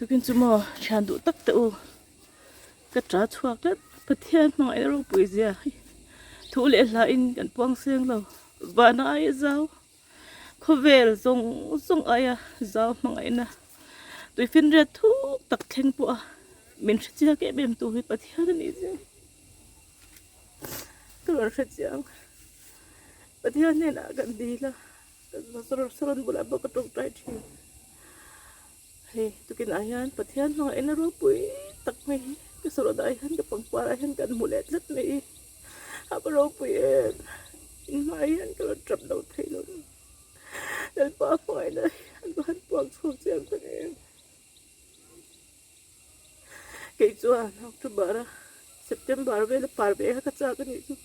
Tukin chu maw thian duh tak teh u ka ta chhuak tlat Pathian hmangaihna ropui zia hi thu leh hla in kan puang seng lo vana aia zau khawvel zawng zawng aia zau hmangaihna tuifinriat thuk tak thleng pawh a min hre chiak em em tur hi Pathian a nih zia ka rawn hre chiang Pathian hnenah kan dil a. Saron bulah pawh ka tawngtai thin. Hei tukinah hian Pathian hmangaihna ropui tak mai hi ka saron ah hian ka pangpar ah hian kan hmu leh tlat mai hi a va ropui em in hmaah hian ka rawn tap lo thei lo ni. Lalpa hmangaihna hi an va han puang chhuak chiang tak em. Kei chuan October a September vela par ve kha ka chak a nih chu.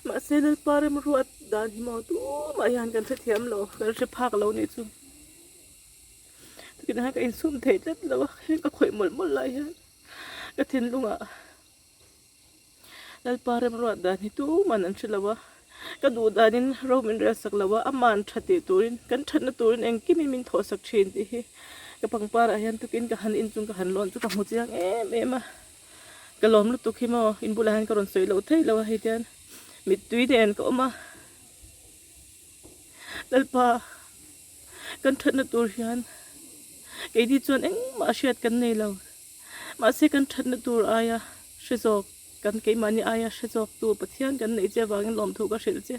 Mahse Lalpa remruat dan hi maw tumah hian kan hrethiam lo, kan hre phak lo nih chu. Tukinah hian ka insum thei tlat lo a, heng ka khawih mawlh mawlh lai hian ka thinlungah Lalpa remruat dan hi tuman an hre lo a, ka duh danin ro min rel sak lo a, aman tha tih turin kan thatna turin engkimin min thawh sak thin tih hi ka pangpar ah hian tukin ka han inchung ka han lawn chu ka hmu chiang em em a, ka lawm lutuk hi maw in bulah hian ka rawn sawi loh theih lo a hei tian mittui nen ka awm a, Lalpa kan thatna tur hian keini chuan engmah hriat kan nei lo. Mahse kan thatna tur aia hre zawk, kan keimahni aia hre zawk tu Pathian kan neih che avangin lawmthu ka hrilh che.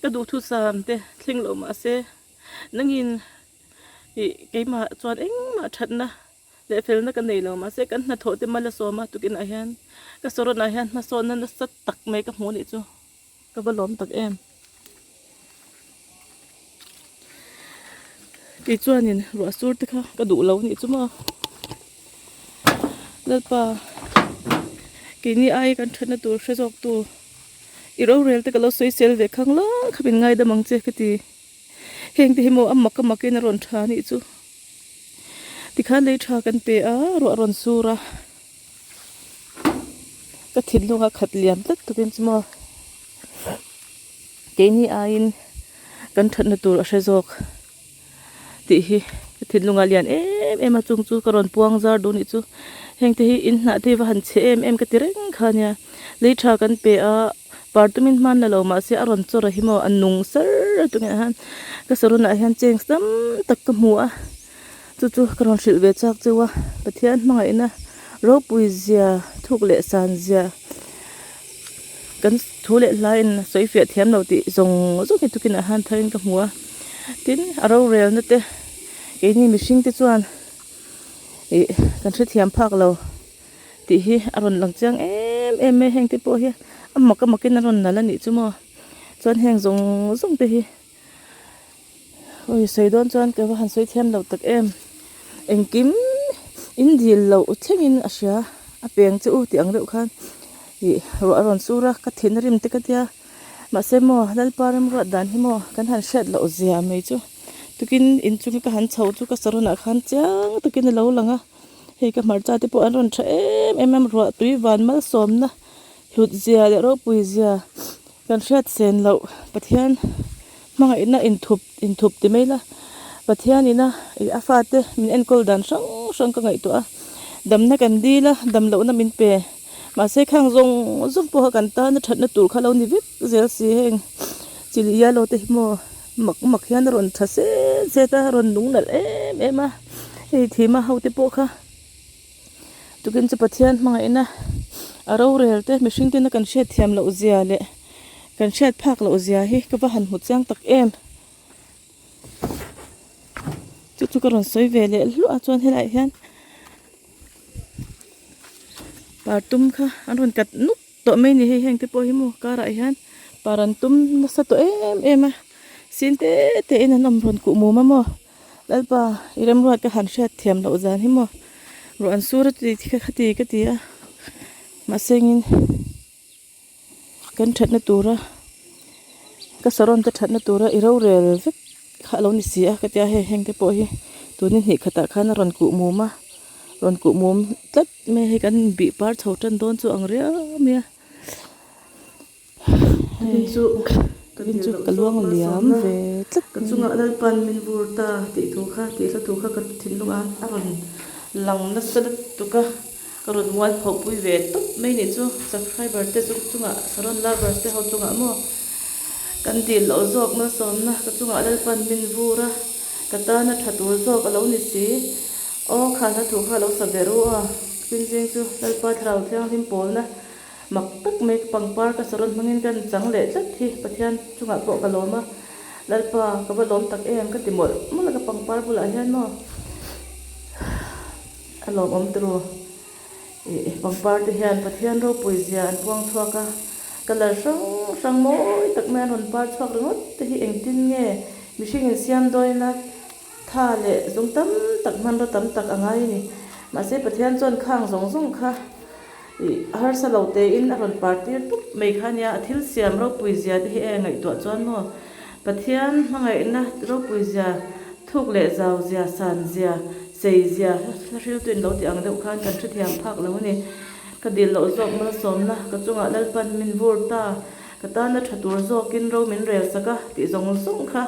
Ka duhthusam te thleng lo mahse nangin ih keimah chuan engmah thatna leh felna ka nei lo mahse kan hnathawh te mal a sawm a tukinah hian ka sawrawnah hian hmasawnna nasa tak mai ka hmuh anih chu. Ka va lawm tak em. Kei chuanin ruah sur te kha ka duh lo nih chu maw. Lalpa keini ai kan thatna tur hre zawk tu i rorel te ka lo sawi sel ve khang lang kha min ngaidam ang che ka ti. Heng te hi maw a mak a mak in a rawn tha nih chu. Tikhan lei tha kan pe a ruah a rawn sur a. Ka thinlung a khat liam tlat tukin chu maw keini aiin kan thatna tur a hre zawk tih hi ka thinlung a lian em em a chung chu ka rawn puang zar duh anih chu heng te hi in hnah te hi va han chhe em em ka ti reng kha ania lei tha kan pe a par tumin hman la lo mahse a rawn chawr a hi maw a nung sar a tunge hian ka sarawn ah hian change tam tak ka hmu a. Chu chu ka rawn hrilh ve chak cheu a, Pathian hmangaihna ropui zia thuk leh san zia kan thu leh hlaiin sawi fiah thiam lo tih zawng zawng hi tukinah hian tharin ka hmu a, tin a rorelna te keini mihring te chuan ih kan hrethiam phak lo tih hi a rawn lang chiang em em mai heng te pawh hi a mak a makin a rawn nalh a nih chu maw chuan heng zawng zawng te hi. Awi sawi dawn chuan ka va han sawi thiam lo tak em engkim in dil loh thlengin a hria a peng che u tih ang deuh khan ih ruah a rawn sur a ka thin a rim te ka tia mahse maw Lalpa remruat dan hi maw kan han hriat loh zia mai chu tukin inchung ka han chho chu ka sarawnah khan chiang takin a lo lang a hei ka hmarcha te pawh an rawn tha em em a ruah tui van malsawmna hlut zia leh ropui zia. Kan hriat sen loh Pathian hmangaihna inthup inthup ti mai la, Pathian ina ih a fate min enkawl dan hrang hrang ka ngaihtuah a, damna kan dil a, dam lohna min pe. Mahse khang zawng zawng pawha kan tana thatna tur kha lo ni vek zel si heng chili yellow te hi maw mak mak hian a rawn tha set set a, a rawn nung nalh em em a, hei thima ho te pawh kha. Tukin chu Pathian hmangaihna a rorel te mihring tena kan hriat thiam loh zia leh kan hriat phak loh zia hi ka va han hmu chiang tak em. Chu chu ka rawn sawi ve leh hluah a chuan helaiah hian par tum kha an rawn kat nuk tawh mai a ni hei heng te pawh hi maw karah hian par an tum nasa tawh em em a sin te te in an awm rawn kuh mum a maw. Lalpa, i remruat ka han hriat thiam loh zan hi maw? Ruah an sur a ti kha ti ka ti a, mahse engin kan thatna tura ka sarawn te thatna tura i rorel vek kha a lo ni si a ka tia hei heng te pawh hi tuni hnih khatah khan a rawn kuh mum a, rawn kuh mum tlat mai a hei kan inbih par chho tan dawn chu ang riau mai a. Hei chu. Tukin chu ka luang liam ve tlat Ka chungah Lalpan min vur ta tih thu kha tih hla thu kha ka thinlungah a rawn lang nasa lutuk a, ka rawn mual pho pui ve tawp mai nih chu subscriber te chu chungah Saron lovers te ho chungah maw kan dil loh zawk malsawmna ka chungah Lalpan min vur a, ka tana tha tur zawk a lo ni si. Aw kha hla thu kha a lo sa ve ru a, Queen zing chu Lalpa Thlarau Thianghlim pawlna Mak tak mai ka pangpar ka saron hmangin ka inchang leh tlat hi Pathian chungah pawh ka lawm a, Lalpa ka va lawm tak em ka ti mawlh mawlh a ka pangpar bulah hian maw a lawmawm turu ih pangpar te hian Pathian ropui zia an puang chhuak a, colour hrang hrang mawi tak mai an rawn par chhuak ringawt te hi engtin nge mihring insiam dawn ila Tha leh zung tam tak hmanraw tam tak a ngai a ni. Mahse Pathian chuan khang zawng zawng kha ih harsa lo tein a rawn par tir tup mai kha ania. A thil siam ropui zia te hi e ngaihtuah chuan maw Pathian hmangaihna ropui zia, thuk leh zau zia, san zia, sei zia hla hriltu in lo ti ang deuh khan kan hrethiam phak lo a ni. Ka dil loh zawk malsawmna ka chungah Lalpan min vur ta. Ka tana tha tur zawkin ro min rel sak a tih zawng zawng kha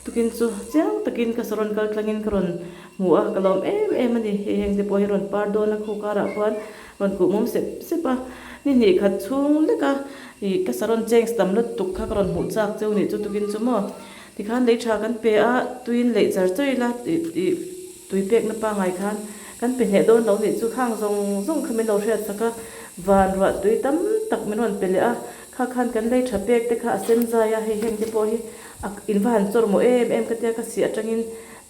tukin chu chiang takin ka saron kal tlangin ka rawn hmu a, ka lawm em em a ni. Hei heng te pawh hi rawn par dawn a khu karah khuan rawn kuh mum sep sep a, ni hnih khat chhung lek a ih ka saron change tam lutuk kha ka rawn hmuh chak cheu nih chu tukin chu maw. Tikhan lei tha kan pe a, tuiin leih char char ila ih ih. Tui pekna pangai khan kan pe hneh dawn lo nih chu khang zawng zawng kha min lo hriat sak a, van ruah tui tam tak min rawn pe leh a, kha khan kan lei tha pek te kha a sem zai a, hei heng te pawh hi a in va han chawr maw em em ka tia ka sih atangin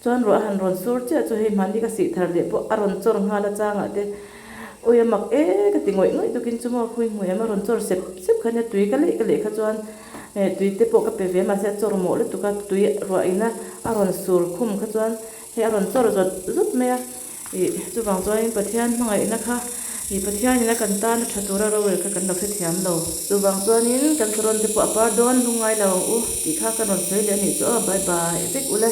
chuan ruah a han rawn sur chiah chu hei hmanni ka sih thar leh pawh a rawn chawr nghal a changah te awi a mak e ka ti ngawih ngawih tukin chu maw khawi hmuh em a rawn chawr sep sep kha nia tui ka leih ka leih kha chuan tui te pawh ka pe ve mahse a chawr mawh lutuk a tui ruah ina a rawn sur khum kha chuan Hei a rawn chawr zawt zawt mai a, ih chuvang chuanin Pathian hmangaihna kha ih Pathianin a kan tana tha tura rorel kha kan lo hrethiam lo. Chuvang chuanin kan saron te pawh a par dawn lungngai lo ang u tih kha kan rawn sawi leh a nih chu aw bye bye vek ule.